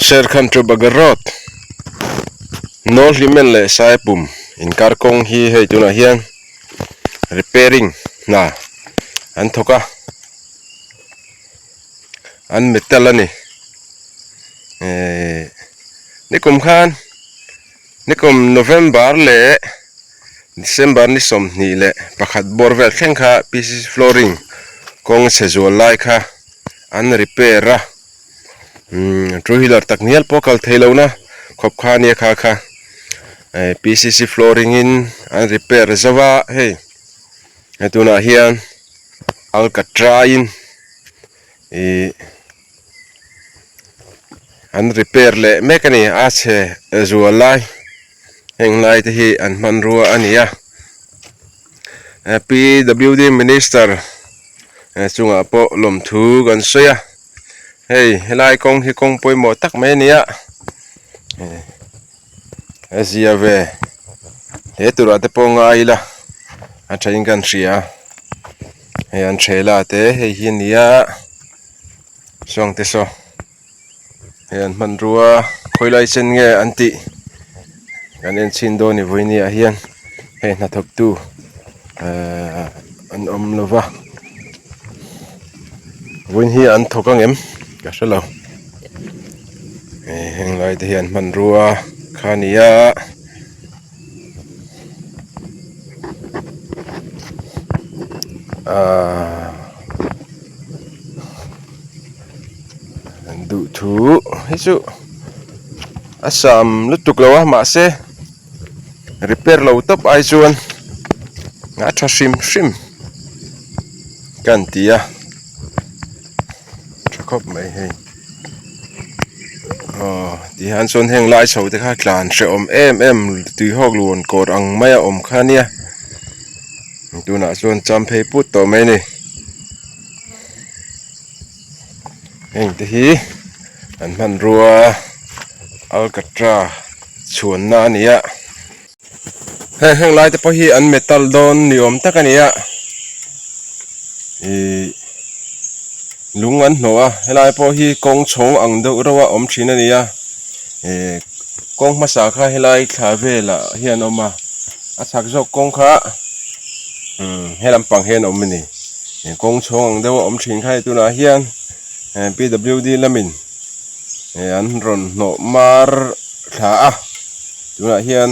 Serkhan to Bagar Road Nawlhlimen leh Saipum inkar kawng hi hei tunah hian repairing hna an thawk a an metal a ni ehh nikum khan nikum November leh December ni 21 bawr vel thleng kha P_C_C flooring kawng chhe zual lai kha an repair a. Umm two wheeler tak ngial pawh kal theih loh na khawp kha ania kha kha eh P_C_C flooring in an repair zo a hei he tunah hian alkatra in ihh an repair leh mek a ni a chhe zual lai heng lai te hi an hmanrua a ni a P_W_D minister chungah pawh lawmthu kan sawi a. Hei helai kawng hi kawng pawimawh tak mai a ni a a zia ve he turah te pawh ngai ila a thain kan hria hei an thela te hei hi a ni a sawng te saw hei an hmanrua khawi lai chen nge an tih kan en chhin dawn ni vawiin ah hian hei hnathawk tu ehh an awm lova. Vawiin hi an thawk ang em ka hre lo heng lai te hian hmanrua kha a ni a ahh duhthu hi chu a sam lutuk lo a mahse repair lo tawp ai chuan a tha hrim hrim kan ti a tha khawp mai hei aw ti hian chuan heng lai chho te kha tlan hrehawm em em tui hawk luan kawr ang mai a awm kha ania tunah chuan cham phei put tawh mai a ni heng te hi an hmanrua alkatra. Chhuanna a ni a heng heng lai te pawh hi an metal dawn ni awm tak a ni a ihh lung an hnawh a helai pawh hi kawng chhawng ang deuh reuh a awm thin a ni a ihh kawng hmasa kha helai thla velah hian a awm a a chhak zawk kawng kha umm he lampang hian a awm a ni kawng chhawng ang deuh a awm thin kha hei tunah hian P_W_D lamin. eh an rawn hnawh mar thla a tunah hian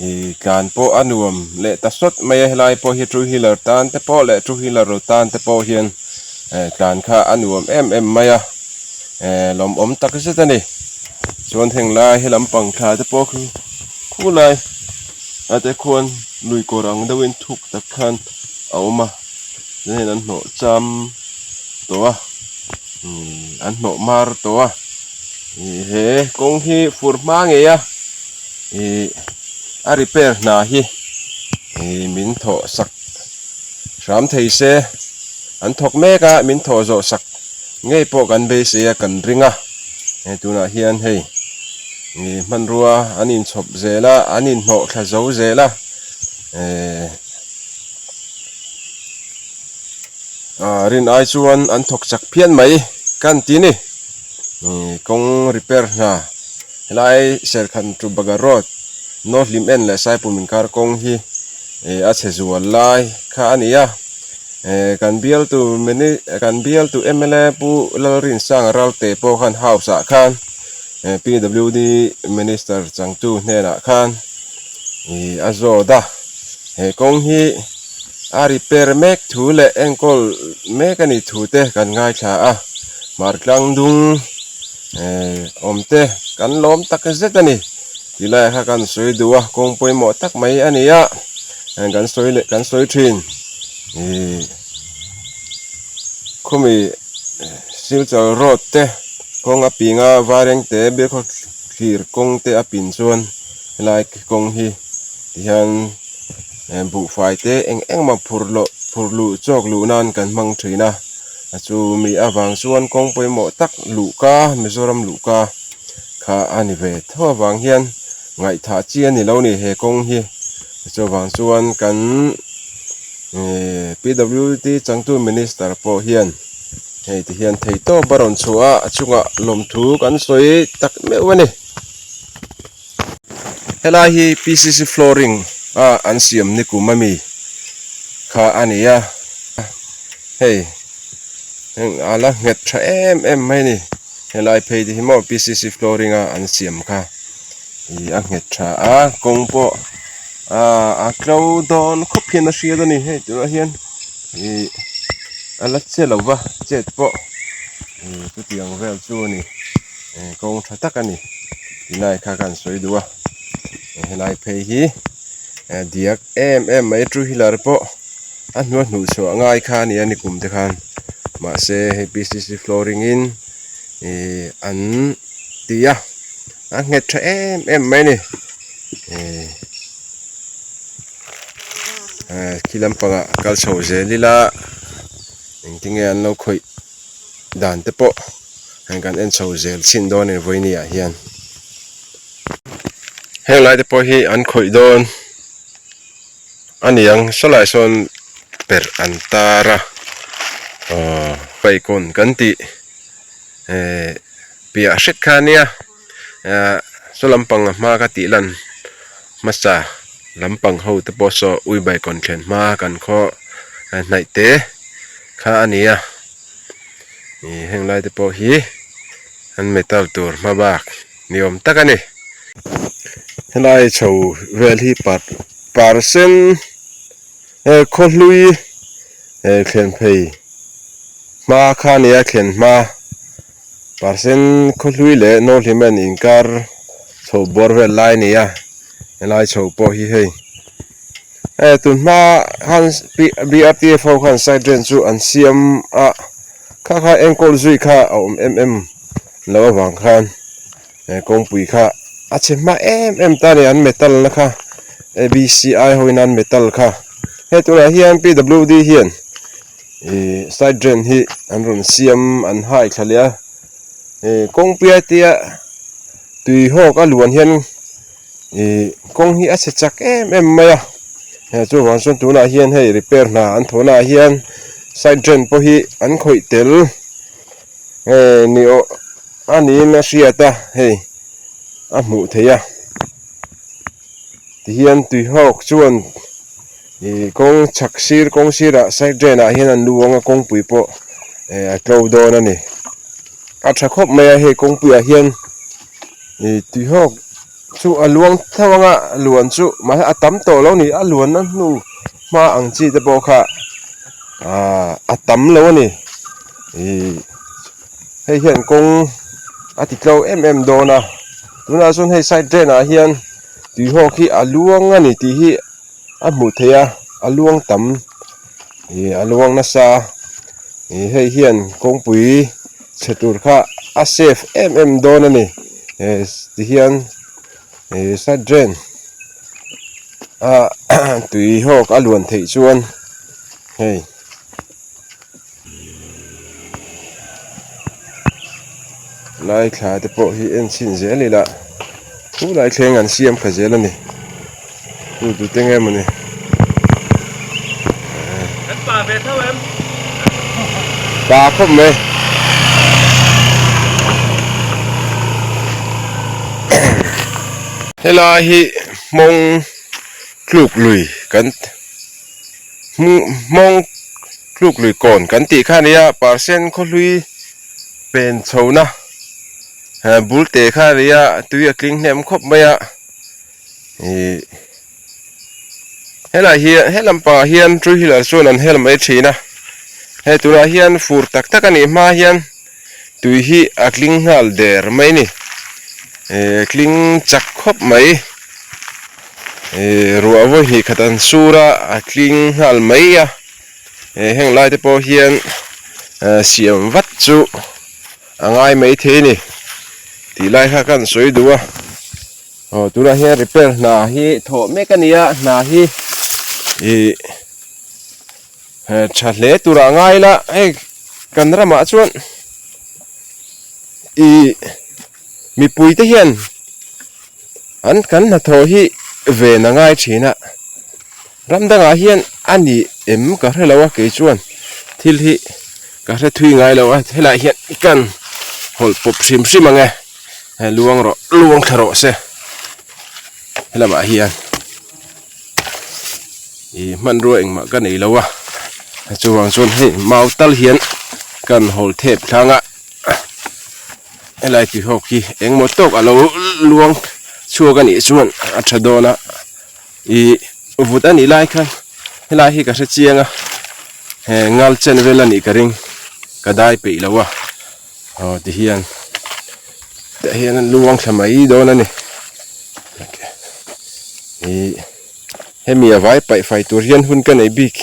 ih tlan pawh a nuam leh ta sawt mai a helai pawh hi two wheeler tan te pawh leh two wheeler lo tan te pawh hian eh tlan kha a nuam em em mai a eh lawmawm tak zet a ni chuan heng lai he lampang thla te pawh khi khulai ah te khuan lui kawr ang deuhin thuk tak khan a awm a chuan an hnawh cham tawh a. An hnawh mar tawh a ih he kawng hi fur hma ngei a ih a repair hna hi ih min thawh sak hram thei se an thawk mek a min thawh zawh sak ngei pawh kan beisei a kan ring a hei tunah hian hei ih hmanrua an inchhawp zel a an inhnawh thla zo zel a eh. Ah rin ai chuan an thawk chak phian mai kan ti ni ih kawng repair hna helai Serkhan to Baga road North Lim en leh Saipum inkar kawng hi ih a chhe zual lai kha a ni a eh kan bialtu mini kan bialtu M_L_A Pu Lalrinsanga Ralte pawh khan house ah khan eh P_W_D minister changtu hnenah khan ih a zawt a he kawng hi. A repair mek thu leh enkawl mek a nih thu te kan ngaithla a, hmar tlang dung eh awm te kan lawm tak zet a ni tih laiah kha kan sawi duh a, kawng pawimawh tak mai a ni a, kan sawi leh kan sawi thin ih khumi Silchar road te kawng a ping a Vairengte Bilkhaw thlir kawng te a pin chuan helai kawng hi tihian. Buhfai te eng eng mah phur loh phur luh chawk luh nan kan hmang thin a chu mi avang chuan kawng pawimawh tak luhka Mizoram luhka kha a ni ve tho avang hian ngaihthah chi a ni lo ni he kawng hi chuvang chuan kan P_W_D changtu minister pawh hian. Hei ti hian thei tawp a rawn chhuah a, a chungah lawmthu kan sawi tak meuh a ni. Helai hi PCC flooring a an siam ni kum ami kha a ni a, hei a la nghet tha em em mai a ni. Helai phei te hi maw PCC flooring a an siam kha ih a nghet tha a, kawng pawh a tlo dawn khawp hian a hriat a ni hei tunah hian. Ih a la che lo va chet pawh ih chutiang vel chu a ni eh kawng tha tak a ni tilai kha ka han sawi duh a helai phei hi eh diak em em mai two wheeler pawh a hnuai hnuh chhuah ngai kha a ni a nikum te khan mahse hei P C C flooring in ih an ti a a nghet tha em em mai a ni eh. Eh khi lampangah kal chho zel ila engtinge an lo khawih dan te pawh heng kan en chho zel chhin dawn a ni vawiini ah hian heng lai te pawh hi an khawih dawn a ni ang sawlai sawn perh an tar a aw paihkawn kan tih eh piah hret kha a nia. Ehh saw lampang a hma ka tih lan hmasa lampang ho te pawh saw ui bike thlen hma kan khaw hnaih te kha a ni a ih heng lai te pawh hi an metal tur hma bak ni awm tak a ni. Helai chho vel hi par par sen eh khaw hlui eh thlen phei hma kha a ni a thlen hma. Parsen khawhlui leh Nawlhlimen inkar chho bawr vel lai a ni a, helai chho pawh hi hei eh tun hma khan BRTF ho khan side drain chu an siam a kha kha enkawl zui kha a awm em em lo avang khan eh kawngpui kha a chhe hma em em ta a ni an metal na kha ABCI ho in an metal kha hei tunah hian PWD hian. Ihh side drain hi an rawn siam an hai thla leh a ihh kawng piai te a tui hawk a luan hian ihh kawng hi a chhe chak em em mai a hei chuvang chuan tunah hian hei repair hna an thawh naah hian side drain pawh hi an khawih tel nge ni awh a niin a hriat a hei a hmuh theih a. Tihian tuihawk chuan ih kawng chhak sir kawng sirah side drain ah hian an lu ang a kawngpui pawh eh a tlo dawn a ni. A tha khawp mai a hei kawngpui ah hian ih tuihawk chu a luang tho ang a luan chu mahse a tam tawh lo a ni a luanna hnu hma ang chi te pawh kha ah a tam lo a ni ih. Hei hian kawng a ti tlo em em dawn a tunah chuan hei side drain ah hian tuihawk hi a luang a ni tih hi a hmuh theih a a luang tam ih a luang nasa ih hei hian kawngpui chhe tur kha a safe em em dawn a ni eh ti hian ih side drain ah tuihawk a luan theih chuan hei. Lai thla te pawh hi en chhin zel ila chu lai thleng an siam kha zel a ni tu tu te nge mawni Kan pa ve tho em? Pa khawp mai. Helai hi hmawng tluk lui kan hmawng Tluk lui kawn kan tih kha a nia parsen khawhlui pen chhohna bul te kha a nia tui a tling hnem khawp mai a ih helai hian he lampangah hian two wheeler chuan an hel mai thin a hei tunah hian fur tak tak a nih hma hian tui hi a tling nghal der mai a ni ih tling chak khawp mai ih ruah vawi hnih khat an sur a a tling nghal mai a. Eh heng lai te pawh hian eh siam vat chu a ngai mai thei a ni tih lai kha ka han sawi duh a aw tunah hian repair hna hi thawh mek a ni a hna hi ih eh tha hle turah a ngai la hei kan ramah chuan ih mipui te hian an kan hnathawh hi ven a ngai thin a. Ram dangah hian a ni em ka hre lo a kei chuan thil hi Ka hre thui ngai lo a, helaiah hian kan hawlh pawp hrim hrim ang e, he luang rawh luang thla rawh se helamah hian ih hmanrua engmah ka nei lo a, chuvang chuan hei mau tal hian kan hawl thep thlang a, helai tihawk hi engmaw tawk a lo luang chhuak a nih chuan a tha dawn a. Ih vut a nih lai khan helai hi ka hre chiang a he ngal chen vel a nih ka ring ka dai peih lo a aw ti hian tah hian an luang thla mai dawn a ni ih hemi a vai paih fai tur hian hun ka nei bik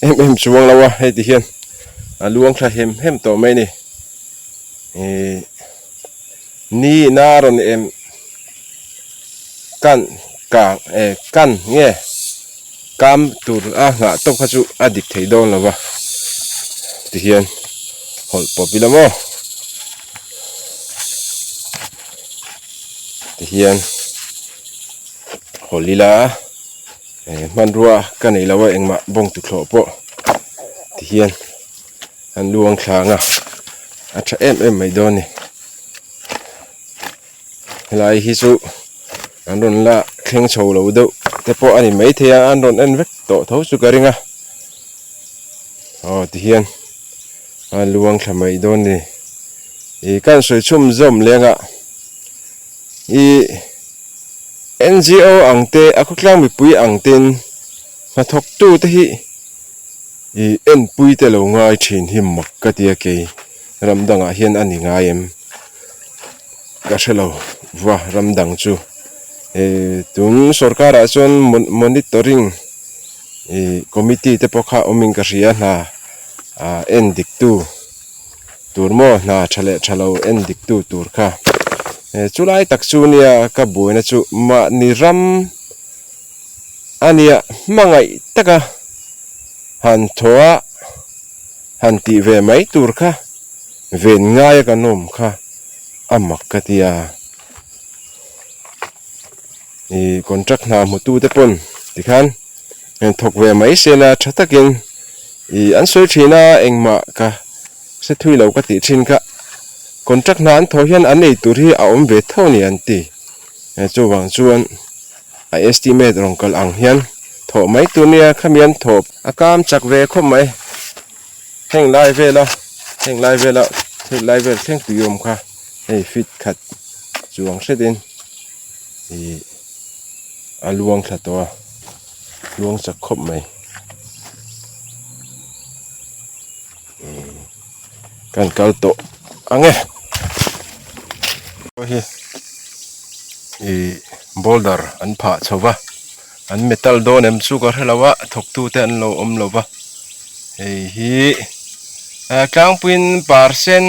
em em chuang lo a hei ti hian a luang thla hem hem tawh mai a ni ih ni ina a rawn em. Kan kang eh kan nge kam tur a nghah tawp kha chu a dik thei dawn lo va tihian hawlh pawp ila maw tihian hawlh ila eh hmanrua ka nei lo a engmah bawng tuthlawh pawh tihian an luang thlang a a tha em em mai dawn a ni. Helai hi chu an rawn la thleng chho lo deuh te pawh a ni maithei a an rawn en vek tawh tho chu ka ring a aw tihian a luang thla mai dawn a ni ih ka han sawi chhum zawm leng a ih N_G_O ang te a khawtlang mipui ang ten hnathawk tu te hi ih enpui te lo ngai thin hi mak ka ti a kei ram dangah hian a ni ngai em. Ka hre lo va ram dang chu ih tun sorkar ah chuan monitoring ih committee te pawh kha awm in ka hria hna ah en dik tu tur maw hna tha leh tha lo en dik tu tur kha chu lai tak chu nia ka buaina chu mahni ram a nia hmangaih taka han thaw a han tih ve mai tur kha ven ngaia kan awm kha a mak ka ti a, ih contract hna hmutu te pawn tikhan thawk ve mai se la tha takin ih an sawi thin a engmah ka hre thui lo ka tih thin kha contract hna an thawh hian an ei tur hi a awm ve tho a ni an ti chuvang chuan a estimate rawn kal ang hian thawh mai tur nia khami an thawh a kam chak ve khawp mai. Heng lai vela heng lai vela heng lai vel thleng tui awm kha hei fit khat chuang hretin ih a luang thla tawh a luang chak khawp mai kan kal tawh ang e hi ih boulder an phah chho va. An metal dawn em chu ka hre lo a thawktu te an lo awm lo va hei hi ah tlangpuiin parsen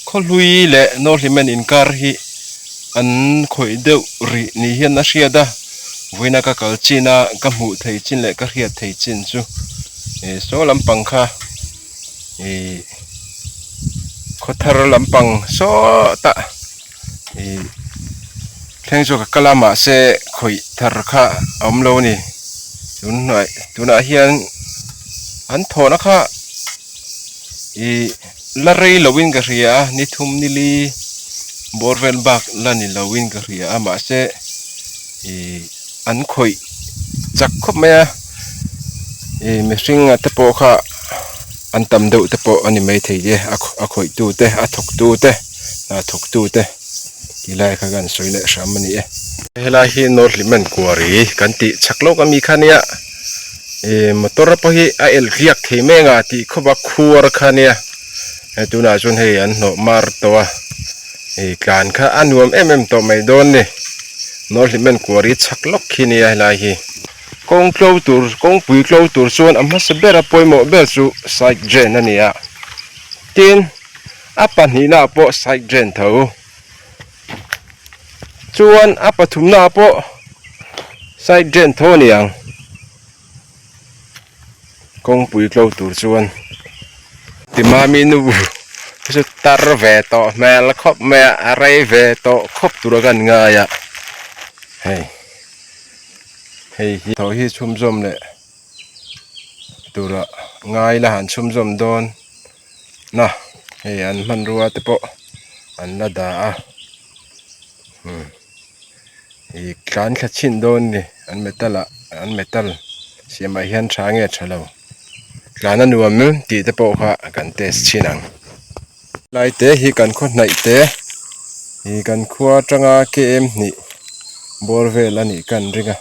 khawhlui leh nawhlimen inkar hi an khawih deuh rih ni hian a hriat a vawiina ka kal chin a ka hmuh thei chin leh ka hriat thei chin chu ih saw lampang kha ih khawthar lampang sawtah. Ih thleng chu ka kal a mahse khawih thar kha a awm lo a ni tun hnuai tunah hian an thawhna kha ih la rei lo in ka hria a ni thum ni li bawr vel bak la ni lo in ka hria a mahse ih an khawih chak khawp mai a ih mihring a te pawh kha an tam deuh te pawh a ni maithei e a khawih tu te a thawk tu te. Hna thawktu te tih lai kha kan sawi leh hram a ni e. Helai hi North Hlimen Quarry kan tih chak lawk ami kha nia ih motor pawh hi a el riak thei mek a tih khawp a khuar kha nia hei tunah chuan hei an hnawh mar tawh a ih tlan kha a nuam em em tawh mai dawn ni North Hlimen Quarry chak lawk khi nia helai hi. Kawng tlo tur kawngpui tlo tur chuan a hmasa ber a pawimawh ber chu side drain a ni a tin. A pahnihna ah pawh side drain tho. Chuan a pathumna ah pawh side drain tho a ni ang. Kawngpui tlo tur chuan Timami nu chu tar ve tawh hmel khawp mai a, a rei ve tawh khawp tur a kan ngai a. Hei hei hi tho hi chhumzawm leh tura ngai la han chhumzawm dawn. Na hei an hmanrua te pawh an la dah a umm ih tlan thla chhin dawn a ni an metal ah an metal siamah hian tha nge tha lo tlan a nuam em tih te pawh kha kan test chhin ang lai te hi kan khaw hnaih te ih kan khua atanga km hnih bawr vel a nih ka an ring a.